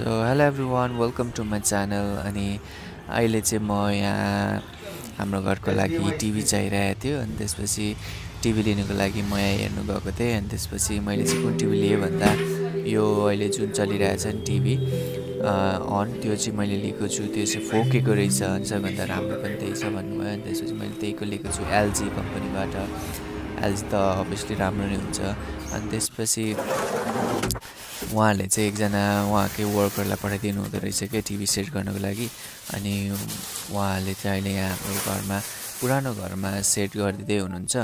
So hello everyone, welcome to my channel. अनि अहिले चाहिँ म यहाँ हाम्रो घरको लागि टिभी चाहिरहेको थियो अनि त्यसपछि टिभी लिनुको लागि म यहाँ हेर्नु गएको थिएँ अनि त्यसपछि मैले चाहिँ कुन टिभी लिएँ भन्दा यो अहिले जुन चलिरहेछ नि टिभी अन त्यो चाहिँ मैले लिएको छु। त्यो चाहिँ फोकेको रहेछ अनि सबैभन्दा राम्रो पनि त्यही छ भन्नुभयो अनि त्यसपछि मैले त्यहीको लिएको छु एलजी कम्पनीबाट। एलजी त अभियसली राम्रो नै हुन्छ। अनि त्यसपछि उहाँले चाहिँ एकजना उहाँकै वर्करलाई पठाइदिनु हुँदो रहेछ क्या टिभी सेट गर्नको लागि। अनि उहाँले चाहिँ अहिले यहाँ हाम्रो घरमा पुरानो घरमा सेट गरिदिँदै हुनुहुन्छ।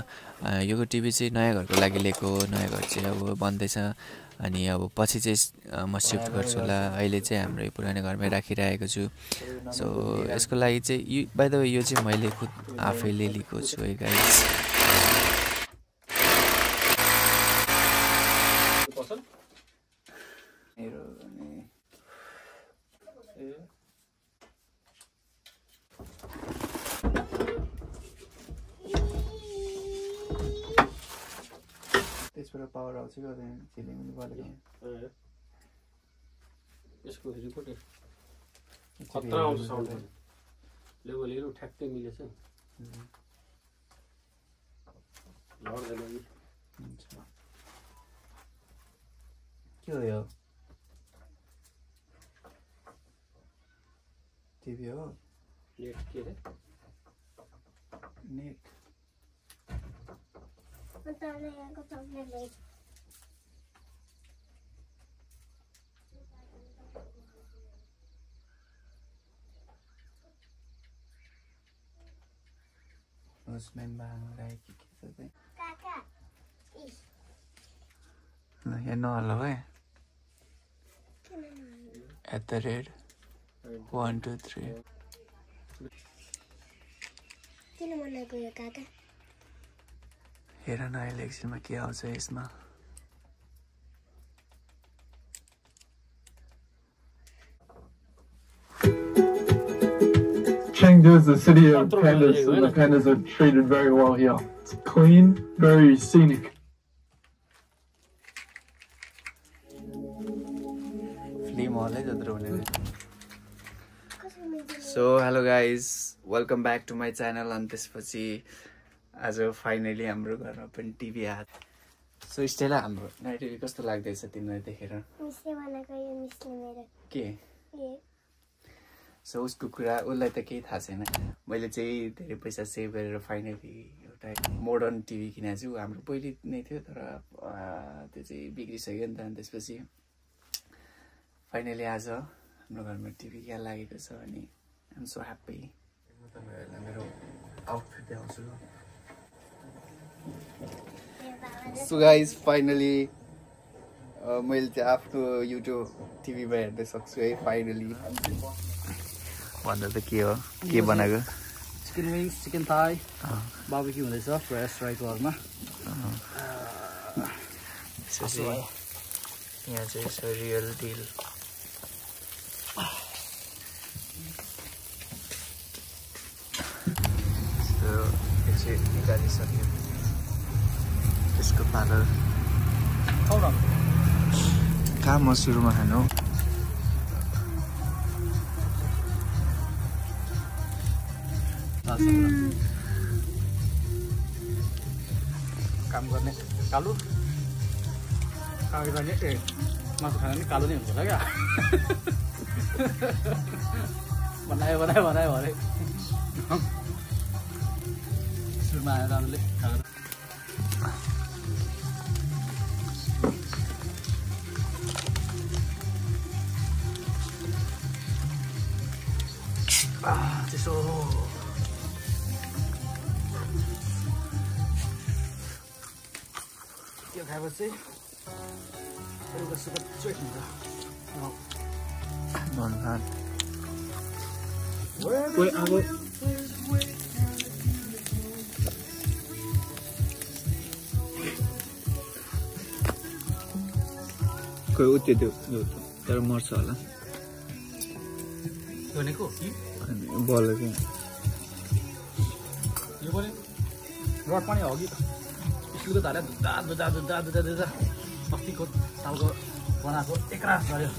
यो टिभी चाहिँ नयाँ घरको लागि लिएको, नयाँ घर चाहिँ अब बन्दैछ अनि अब पछि चाहिँ म सिफ्ट गर्छु होला। अहिले चाहिँ हाम्रो यो पुरानो घरमै राखिरहेको छु। सो यसको लागि चाहिँ बाइ द वे यो चाहिँ मैले खुद आफैले लिएको छु है गाइस। त्यसबाट पावर आउँछ कि फिलिङ गरेको यसको रिपोर्ट खतरा आउँछ साउन्ड लेभलहरु ठ्याक्कै मिलेछ लड्दैन नि के हो यो टिभी हो नेट के रे नेट उसमें बांगड़ा की कहते हैं काका ये नो हलो है @123 किन बनाएको यो काका हेर न अहिले एकछिनमा के आउँछ यसमा। Chengdu is the city of pandas, and the pandas are treated very well here. It's clean, very scenic. So hello guys, welcome back to my channel. And त्यसपछि आज फाइनली हाम्रो घरमा पनि टिभी आयो। सो स्टेला हाम्रो नयाँ TV कस्तो लाग्दैछ तिमीलाई देखेर? मिसले बनाएको यो मिसले मेरो के सो उसको कुरा उसलाई त केही थाहा छैन। मैले चाहिँ धेरै पैसा सेभ गरेर फाइनली एउटा मोडर्न टिभी किनेको छु। हाम्रो पहिले नै थियो तर त्यो चाहिँ बिग्रिसक्यो नि त। अनि त्यसपछि फाइनली आज हाम्रो घरमा टिभी क्या लागेको छ अनि आइ एम सो ह्याप्पी। म तपाईँहरूलाई मेरो आउटफिट देखाउँछु। सो गाइज फाइनली मैले चाहिँ आफ्नो युट्युब टिभीमा हेर्न सक्छु है फाइनली। भन्दा त के हो के बनाएको chicken wings chicken thigh barbecue हुँदैछ फ्रेस राइको घरमा। त्यसपछि यहाँ चाहिँ यसो रियल डिल यो चाहिँ निकालिसक्यो त्यसको पालर कहाँ म सुरुमा खानु काम गर्ने कालो काम गर्ने मासु खाना नि कालो नै हुन्छ होला क्या बनायो भने सुरुमा आएर राम्रोले खाएर त्यसो यो खाएपछि एउटा सुपर चोट हुन्छ कोही अब कोही उत्यो त्यो तर मर्छ होला भनेको बल क्या यो पनि रड पनि हो कि स्कुलको धारा दुधा अस्तिको सालको बनाएको एकरास गऱ्यो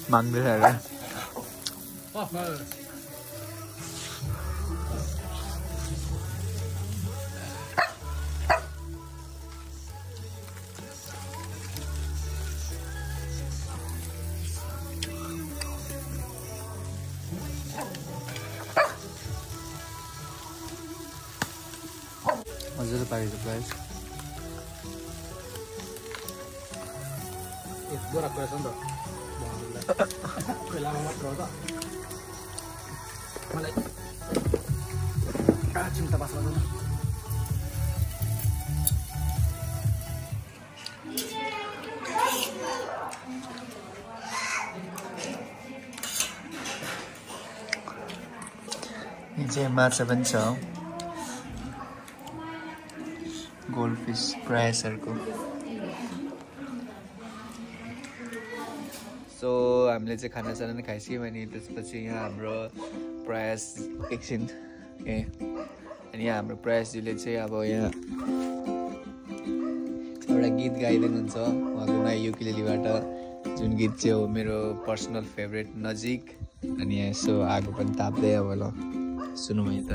माग्दैछ र मजाले पाकेको प्राइस बोरा कुरा छ नि त बेलामा मात्र हो त मलाई चिन्ता बास गर्दैन यहाँ चाहिँ माछा पनि छ गोल्ड फिस प्राइसहरूको सो हामीले चाहिँ खानासाना नि खाइसक्यौँ अनि त्यसपछि यहाँ हाम्रो प्रयास एकछिन ए अनि यहाँ हाम्रो प्रयासजीले चाहिँ अब यहाँ एउटा गीत गाइदिनु हुन्छ उहाँको नयाँ युकेलेलीबाट जुन गीत चाहिँ हो मेरो पर्सनल फेभरेट नजिक अनि यहाँ यसो आगो पनि ताप्दै अब ल सुनौँ है त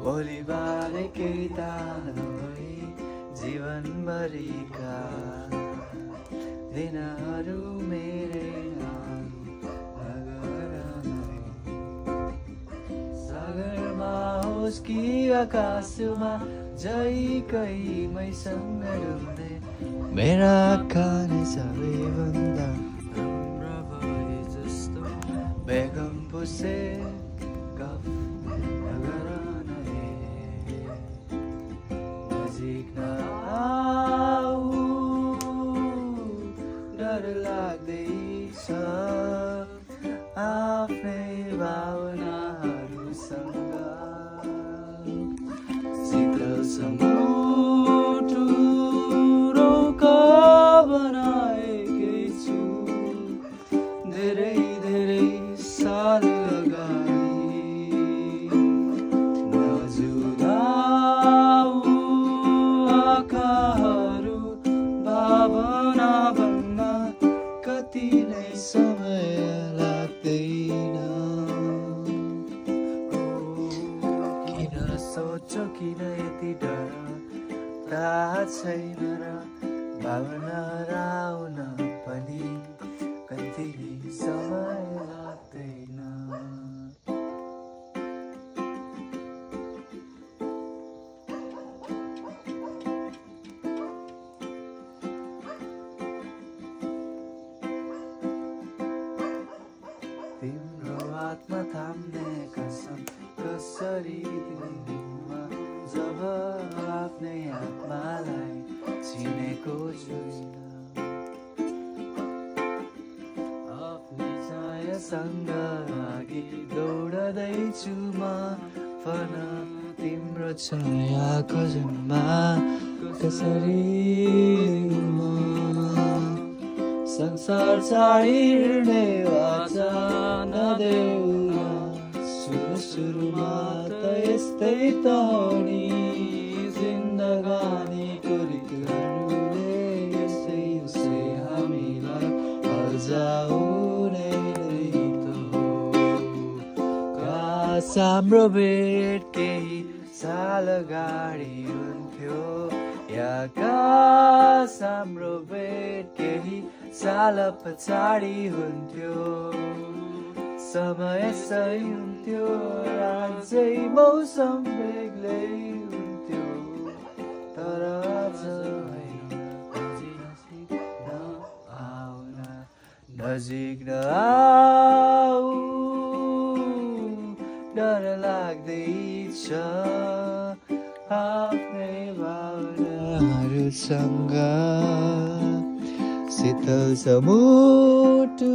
भोलिबारे केही तानो भई जीवनभरिका दिनहरू मेरै नाम सागरमा होस् कि आकाशमा जहीकै मैसँग डुल्ने मेरा खाने सबैभन्दा बेगम पुसे गफ नगर नजिक नआऊ डर लाग्दैछ आफ्नै भावनाहरूसँग शीतल समुद्र रोका बनाएकै छु धेरै धेरै साल अगाडि नजुदाऊ आँखाहरू भावना बन्न कति नै समय लाग्दैन किन सोचो किन यति डर थाहा छैन र भावना आउन पनि कति नै समय लाग्दैन तिम्रो हातमा थाम्ने कसम कसरी दिनमा जब आफ्नै आत्मालाई चिनेको छुइनँ आफ्नै छायासँग अघि दौडदैछु म फन तिम्रो छाया खोजमा कसरी म संसार छाडी हिँड्ने वाचा नदेऊ सुरुमा त यस्तै त हो नि जिन्दगानीको ऋतुहरूले यसै उसै हामीलाई बजाउने नै त हो काश हाम्रो भेट केही साल अगाडि हुन्थ्यो या काश हाम्रो भेट केही साल पछाडि हुन्थ्यो समय सही हुन्थ्यो अझै मौसम बेग्लै हुन्थ्यो तर आज नजिक नआऊ डर लाग्दैछ आफ्नै भावनाहरूसँग शीतल समुद्र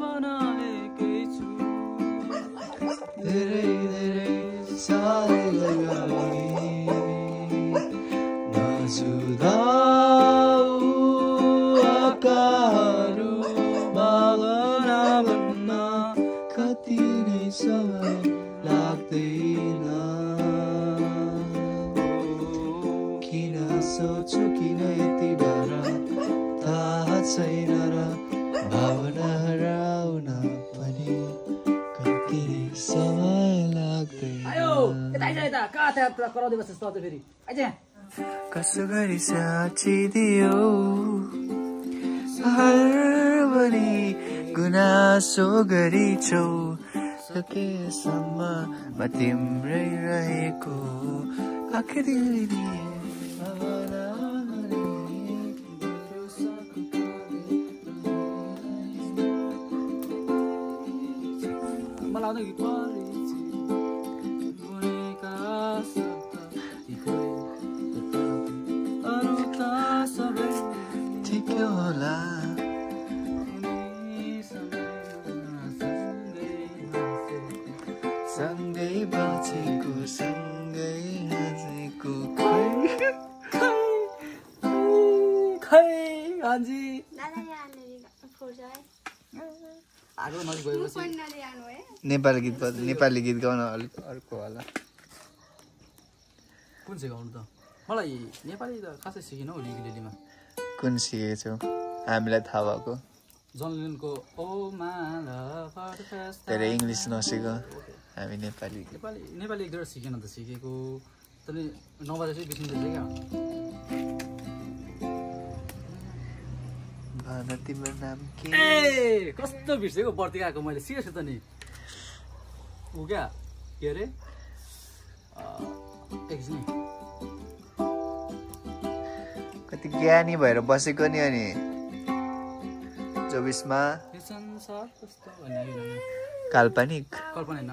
बनाएकै छु कुराहरू भावना भन्न कति नै समय लाग्दैन किन सोच्छु किन यति डर थाहा छैन र भावना हराउन पनि कति नै समय लाग्दैन कसो गरी साचिदियो हरबरी गुनासो गरिछौ सकेसम्म म तिम्रै रहेको आखिरी होला सँगै बाँचेको सँगै हाँसेको खै हाजी नेपाली गीत गाउन अलिक अर्को होला कुन चाहिँ गाउनु त मलाई नेपाली त खासै सिकिनँ हौ लिगलीमा कुन सिकेको छौ हामीलाई थाहा भएको जन लिनको ओ माला धेरै इङ्ग्लिस नसिक हामी नेपाली नेपाली एक दुईवटा सिकेन त सिकेको तर 9 बजे चाहिँ बितिँदैछ क्या भन तिम्रो नाम के ए कस्तो बिर्सेको बर्तिकाको मैले सिकेछु त नि ऊ क्या के अरे एकछिन कति ज्ञानी भएर बसेको नि अनि 24 मा काल्पनिक कल्पना होइन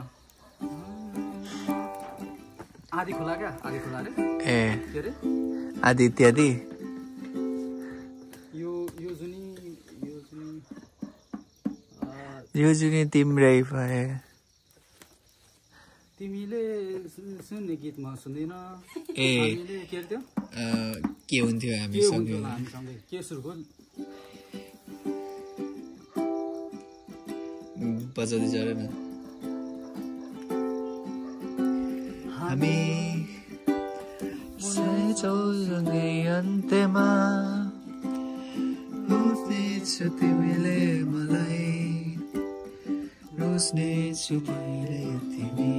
आदि खोला क्या आदि खोला रे ए के अरे आदि इत्यादि यो जुनी तिम्रै भए तिमीले सुन्ने गीतमा सुन्दैन ए के अरे त्यो के हुन्थ्यो हामीसँगै के सुरको बजाउँदै जरा न हामी सैचौसँगै अन्त्यमा रोज्नेछु तिमीले मलाई रोज्नेछु मैले तिमी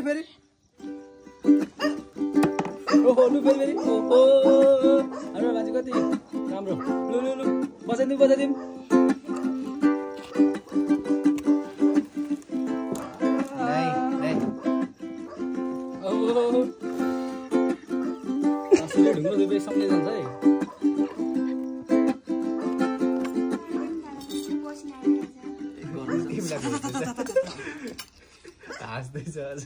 फेरि ओहो लु फेरि ओहो हाम्रो मान्छे कति राम्रो लु लु लु बजाइदिउँ ओहो आसुले ढुङ्ग्रो दुबे सम्झै जान्छ है हाँस्दैछ आज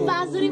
बाजुरी